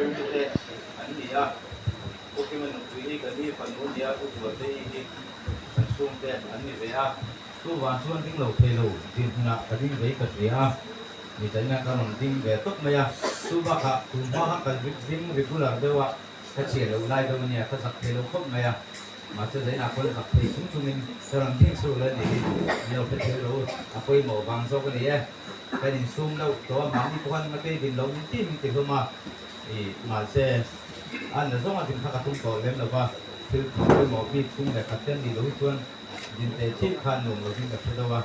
Chhungte te an ni a, Pu Kima nupui hi ka ni fanu a ni a, Pu Zualtei hi kan chhungte an ni ve a. Chuvang chuan ding lo thei lo dinhmunah ka ding vei ka hria a, mi zaina ka rawn ding ve tawp mai a. Chu bakah tun hma kha ka ding regular deuh a, ka chhiah loh lai deuh a nia, ka zak thei lo khawp mai a. Mahse zainah pawn zak thei chung chungin ka rawn ding chhuak lo a nih hi, min lo hre thei lo, a pawimawh vang zawk a ni e. Kan insum deuh tawh a, mahni pawh khan ngatei din lo min ti min ti hlawm a, ih mahse a na zawng a din kha ka tum tawh lem lo va, thil pawimawh bik chung leh khat te an nih loh hi chuan din teh thih kha nuam lovin ka hre deuh a,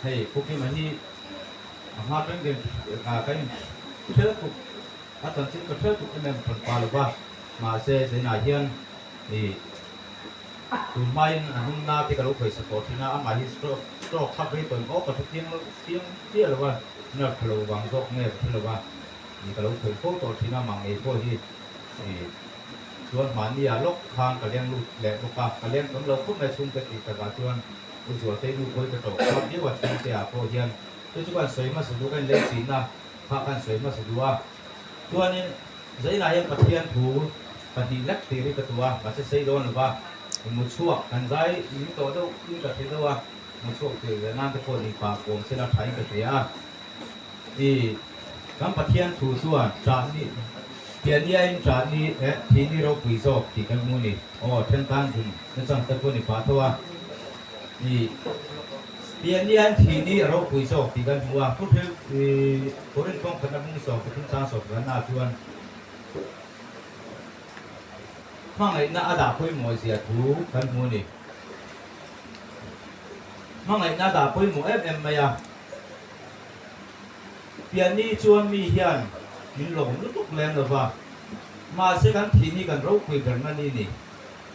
hei Pu Kima hi a hma atang hian ka in hre tuk a chanchin ka hre tuk em em hran pa lo va, mahse zainah hian ih tun hmain a hnung na te ka lo khawihsak tawh thin a, amah hi stroke stroke kha vei tawn awk ka hre chiang lo chiang chiah lo va, nerve tha lo vang zawk nge ka hre lo va, ih ka lo khawih fo tawh thin a, amah ngei pawh hi ih Chuan mahni ah lawk khan ka leng lut leh bawk a, ka leng tam lo khawp mai chhungte tih takah chuan U Zualtei nu pawhin ka ṭawh khawp viau a chhungte ah pawh hian chu chu kan sawi hmasa duh ka inlei thin a, kha kan sawi hmasa duh a. Chuanin zainah hian Pathian thu pahnih lek tir hi ka tuh a, mahse sei dawn lo va, mu chhuak kan zai ning tawh deuh in ka hre deuh a, mu chhuak tir ve nan te pawh ni pah kawm sela tha in ka hria a. I kan Pathian thu chuan ṭah ni piahnia in ṭah ni eh thi ni ropui zawk tih kan hmu ni. Aw then tan zun na chang te pawh ni pah tho a. I piahnia in thi ni a ropui zawk tih kan hmu a. Thu thil i Korin kawng khatna bung sawm pathum chang sawm pakhatna ah chuan hmangaihna a dah pawimawh zia thu kan hmu a ni. Hmangaihna a dah pawimawh em em mai a. Pianni chuan mi hian min lawm lutuk lem lo va, mahse kan thih hi kan ropui ber na ni ni.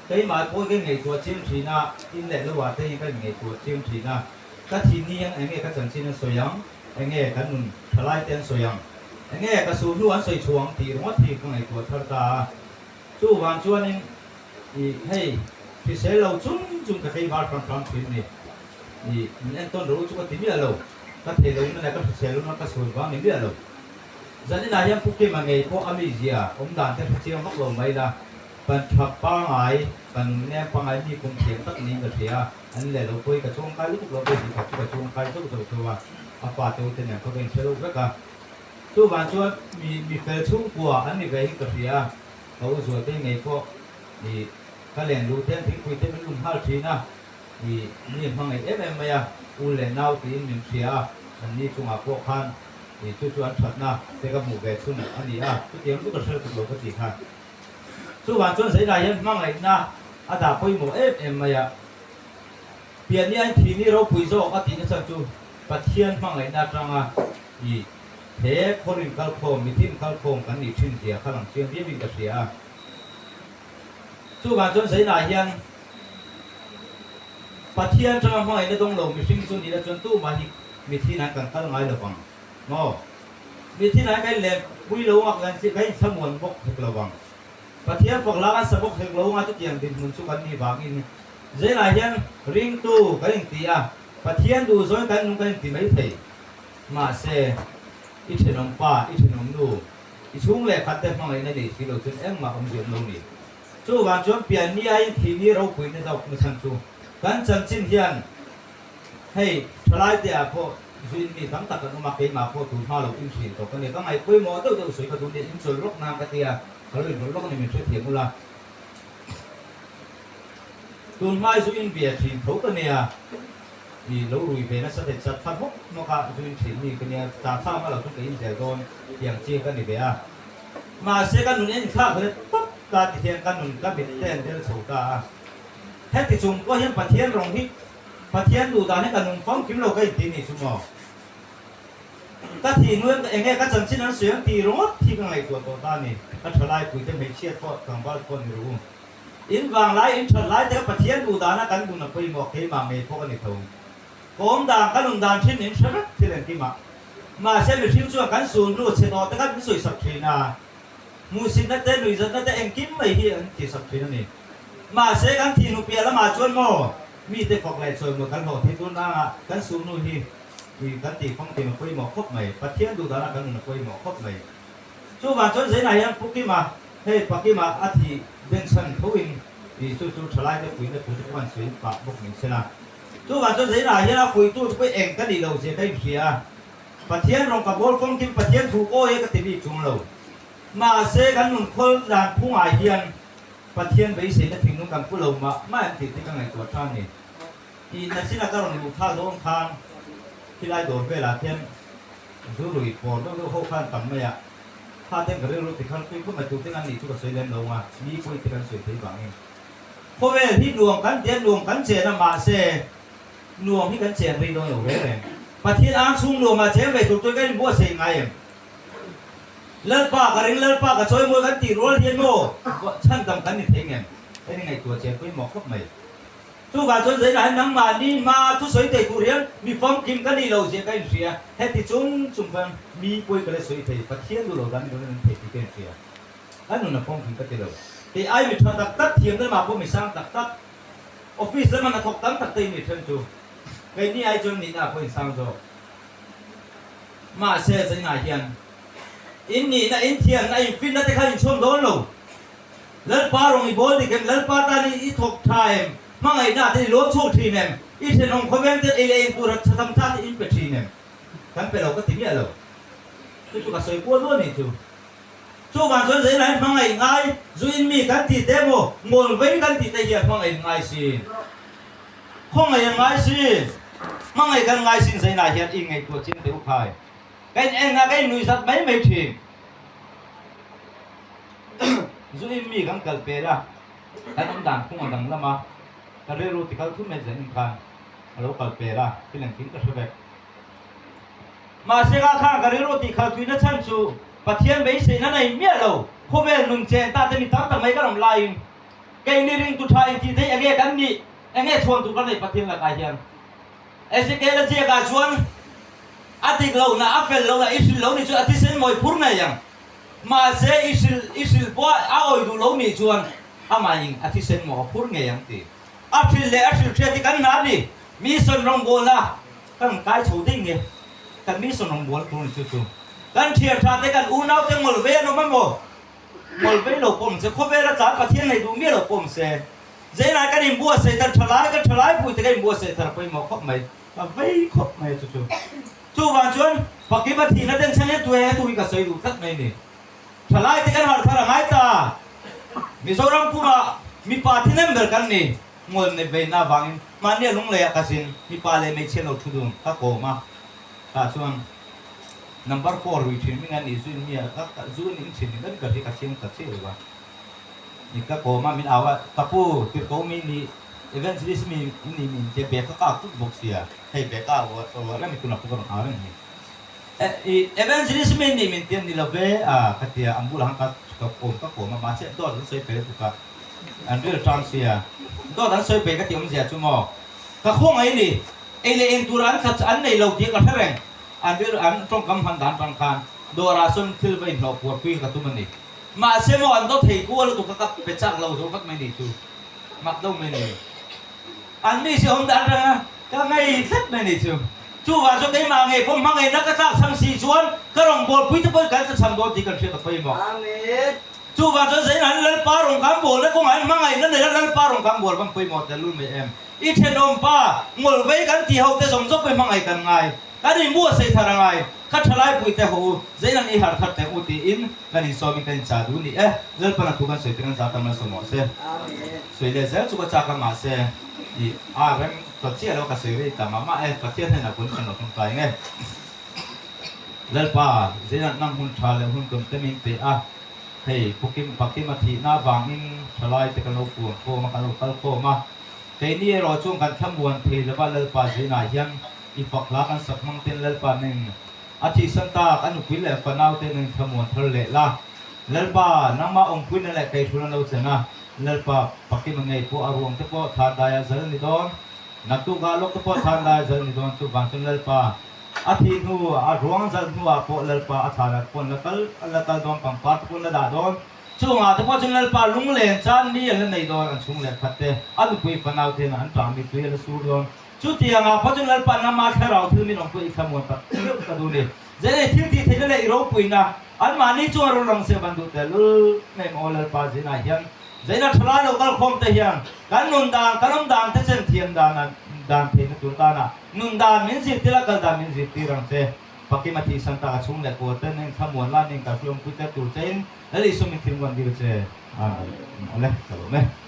Keimah pawh hi ka inngaihtuah chiang thin a, in leh lo ah te hi ka inngaihtuah chiang thin a, ka thih ni hian enge ka chanchin an sawi ang, enge kan nun thalai te an sawi ang, enge ka suh hnu an sawi chhuah ang tih ringawt hi ka ngaihtuah thar ta a. Chuvang chuanin i hei hrisel lo chung chung ka tlei var hram hram thin ni. I min entawn ro chu ka ti miah lo, ka thei lo na leh ka hrisel lo na ka sawi vang ni miah lo. Zaninah hian Pu Kima ngei pawh a mizia awm dan te hre chiang vak lo mai la, pan tha pangai, pan nun nem pangai mi kum thiam tak niin ka hria a, an leh lo pawh hi ka chuangkai lutuk lo pawh hi khat chu ka chuangkai zauh zauh tho a, a fa te u te nen khaw ka inhre lo vek a. Chuvang chuan mi mi fel chhungkua an ni ve hi ka hria a, ka u Zualtei ngei pawh i ka len luh te an thingpui te min lum nghal thin a, I mi hmangaih em em mai a, u leh nau tiin min hria a, an ni chungah pawh khan i chu chu an thatna te ka hmuh ve chhun a ni a, chutiang chu ka hre tuk lo ka ti kha. Chuvang chuan Zainah hian hmangaihna a dah pawimawh em em mai a, pianni a inthih ni ropui zawk a tihna chhan chu Pathian hmangaihna atanga i he khawrin kalkhawm, mithin kalkhawm kan nih thin zia kha lang chiang viauin ka hria a. Chuvang chuan Zainah hian Pathian tanga hmangaihna dawng lo mihring chu nila chuan tumah hi mithin an kan kal ngai lo vang maw? Mithin an kan lem pui lo ang kan kan inthlamuan bawk hek lo vang. Pathian fak la kan sa bawk hek lo anga chutiang dinhmun chu kan nih vangin Zainah hian ringtu kan inti a, Pathian duh zawng kan nung kan inti mai thei. Mahse, i thenawm pa, i thenawm nu, i chhung leh khat te hmangaihna nei si lo chuan engmah awm ziam lo ni. Chuvang chuan pianni aiin thihni ropuina zawk na chhan chu kan chanchin hian hei thalai te ah pawh zuin mi tam tak an awm a, keimah pawh tun hma lo in thin tawh ka ni. Ka ngaih pawimawh deuh deuh sawi ka duh nia, in chawl lawk nan ka tia, ka lo inrawlh lawk a ni min hrethiam ula. Tun hmai zu in ve thin tho ka nia, i lo rui ve nasa thei chat khat hawk hmawk a, zu in thin mi ka nia, ta thlam a lo chu ka in zel dawn tiang chi ka ni ve a. Mahse ka nun en thlak hle tawp ta ti hian ka nun ka mit te an del chho ta a. Heti chung pawh hian Pathian rawng hi Pathian duh dan hi ka nung famkim lo ka inti ni chu maw? Ka thih hnu hian enge ka chanchin an sawi ang tih ringawt hi ka ngaihtuah tawh ta a ni. Ka thalai puite hmeichhiat pawh tlangval pawh ni ru. In vanglai in that lai te kha Pathian duh dana kan nun a pawimawh keimah ngei pawh ka ni tho. Ka awm dan ka nun dan thin in hre vek thil engkimah. Mahse mihring chuan kan sul hnu chhe tawh te kha min sawisak thin a. Hmuhsitna te nuihzatna te engkim mai hi an tihsak thin a ni. Mahse kan thih hnu piah lamah chuan maw mite fak leh chawimawi kan hlawh thei tur nangah kan sul hnu hi kan tih famkim a pawimawh khawp mai. Pathian duh dana kan nun a pawimawh khawp mai. Chuvang chuan Zainah hian Pu Kima, hei Pa Kima a thih denchhan tho in tih chu chu thalaite puihna thu te pawh an sawi pah bawk ni sela. Chuvang chuan Zainah hian a fuihtu te pawh eng ka nih loh zia ka inhria a, Pathian rawng ka bawl fawng kim Pathian thu awi e ka ti bik chung lo. Mahse kan nun khawl dan phungah hian Pathian beiseina thinlung kan pu lo mah mah em tih te ka ngaihtuah tha a ni. Tih nachina ka rawn luh thlak dawn khan khilai dawr velah khian zu rui pawr deuh deuh ho khan tam mai a, kha ten ka rilru ti khan tui khawp mai tur te an nih chu ka sawi lem lo nga, mi pawi te kan sawi thei vangin khawvel hi nuam kan ti a, nuam kan chen a mahse nuam hi kan chen rei dawn lo reng reng. Pathian ang chhung nuamah cheng ve tur chuan kan inbuatsaih ngai em? Lalpa ka ring, Lalpa ka chawi mawi kan tih rual hian maw chhandam kan ni thei ngem? Hei ni ngaihtuah chian pawimawh khawp mai. Chuvang chuan Zainah hian nangmahni hma thusawi thei tur hian mi famkim ka nih loh zia ka inhria. Heti chung chung chuan mi pawi ka la sawi thei, Pathian duh lo dan ni loin an thei tih ka inhria. Ka nun a famkim ka ti lo. Kei ai mi tha tak tak thiam lamah pawh mi sang tak tak, office lama hnathawk tam tak te in ni then chu keini ai chuan nihna ah pawh insang zawk. Mahse Zainah hian in nihna, in thiamna, in finna te kha inchhawm dawn lo. Lalpa rawng i bawl dik em? Lalpa tan i thawk tha em? Hmangaihna te i lawm chhuak thin em? I thenawm khawveng te ei leh in tur tha tham tha te in pe thin em? Kan pe lo ka ti miah lo. Chu chu ka sawi kual duah nih chu. Chuvang chuan Zainah hian hmangaih ngai, zu in mi kan ti te emaw, ngawl vei kan ti te hian hmangaih ngai si. Khawngaih an ngai si. Hmangaih kan ngai sin Zainah hian i ngaihtuah chiang teh u khai. Ka in en a, ka in nuihzat mai mai thin. Zu in mi kan kal pel a, kan awm dan phung a dang lam a, ka rilru ti kal thum mai zen in khan a lo kal pel a, thil engkim ka hre vek. Mahse ka khan ka rilru tih kal thuina chhan chu Pathian beiseina nei miah lo, khawvel nun chen ta te mi tam tak mai kan awm laiin keini ringtu tha intih theih enge kan nih, enge chhuan tur kan neih Pathian lakah hian. Ezekiel a ziakah chuan a dik lohna, a fel lohna i hrilh lo nih chuan a thisen mawi phur ngei ang. Mahse i hrilh i hrilh pawh a awi duh lo nih chuan amahin a thisen maw a phur ngei ang ti. A hrilh leh a hrilh hriat hi kan hna a ni. Mission rawngbawlna kan kai chho daih nge kan mission rawngbawlna tur ni chu chu. Kan thian tha te kan unau te ngawl ve an awm emaw? Ngawl vei lo pawm se, khawvel a tlan Pathian nei duh miah lo pawm se. Zeinah kan inbuatsaih thar tha lai, kan tha lai pui te kan inbuatsaih thar pawimawh khawp mai. Ka vei khawp mai a chu chu. Chuvang chuan Pakima thihna ten chhan hian tuhe tu hi ka sawi duh tlat mai ni. Tha lai te kan harh thar a ngai ta. Mizoram pumah mipa thihnem ber kan ni. Ngawl nei veina avangin mahnia lungleiah ka zin mipa leh hmeichhia lo thu dun ka kawm a. Tah chuan number four rui thin min a nih zu in mi a ka zu in in thin ni ber ka hria ka chiang ta chiah lo a. Ni ka kawm a min au a, ka pu tirhko mi ni evangelist mi ni min tia bag ka kak tut bawk sia, hei bag ka ruah reng tunah pawh ka rawn au reng hi. Evangelist mi ni min tia ni lo ve a ka tia an bulah khan ka ka kawm ka kawm a mahse dawt an sawi pe lutuk a, an ril ṭang sia dawt an sawi pe ka ti awmzia chu maw ka khawngaih ni ei leh in tur an thla an nei lo tih ka hre reng an ril an ṭawngkam hman dan ṭang khan dawrah sawn thil va inhlawh puar pui ka tum a ni. Mahse maw an daw thei kual lutuk kha ka pe chak lo zo vek mai ni chu mak do mai ni. An mi si awm dan reng a ka ngei tlat mai ni chu. Chuvang chu keimah ngei pawh hmangaihna ka tlak chhang si chuan ka rawngbawlpui te pawhin kan tla chhang dawn tih kan hriat a pawimawh. Chuvang chuan zain an Lalpa rawn kan bawlna kawngah hian hmangaihna neih a Lalpa rawn kan bawl van pawimawh tel mai em. I thenawm pa ngawlvei kan tih ho te zawng zawng pawhin hmangaih kan ngai. Kan inbuatsaih thar a ngai. Ka thalai pui te ho u, zain an i harh thar teh u tiin kan insawmin kan inchah duh ni e. Lalpan a thu kan sawi te kan zah tam nasa mawh se. Sawi leh zel chu ka chak a mahse i a rem ta chiah lo ka sawi rei ta mah mah e. Pathian hnenah kun kan lo ṭawngtai nge. Lalpa, zain an nang hun ṭha leh hun tum te min pe a. Hei, Pukim Pakim a thihna avangin thalai te kan lo puan khawm a, kan lo kal khawm a. Keini erawh chuan kan thlamuan thei lova Lalpa zainah hian I fak hla kan sak hmang ten Lalpa neng a thihsan tak a nupui leh fanau te neng thlamuan thar leh la. Lalpa, nangmah awmpuina leh keihrul an lo chen a, Lalpa pakim a ngei pawh a ruang te pawh thlan daiah zal ni dawn, naktukah lawk te pawh thlan daiah zal ni dawn, chuvang chuan Lalpa a thih hnu a ruang zal hnuah pawh Lalpa a thlanah te pawh an la kal an la kal dawn, pangpar te pawh an la dah dawn, chungah te pawh chuan Lalpa lunglen chan ni an la nei dawn, an chhung leh khat te a nupui fanau te hian an tah mittui a la sur dawn. Chutiangah pawh chuan Lalpa nangmah thlarau thil min awmpui i thlamuan tak deuh ka duh ni. Zenei thil tih theihna leh i ropuina anmahni chunga rawn lang se van duh tehlul mai maw Lalpa zinah hian Zeina thalai lo kal khawm te hian kan nun dan, kan awm dan te chen thiam dan dan theihna tur tana nun dan min zirtir a, kal dan min zirtir ang che. Pakima thihsan tak a chhung leh kawl ten eng thlamuan lan eng kal hriawm pui tlat tur chein Lal Isua min thil nguan dil che. Amen. Awle, ka lawm e.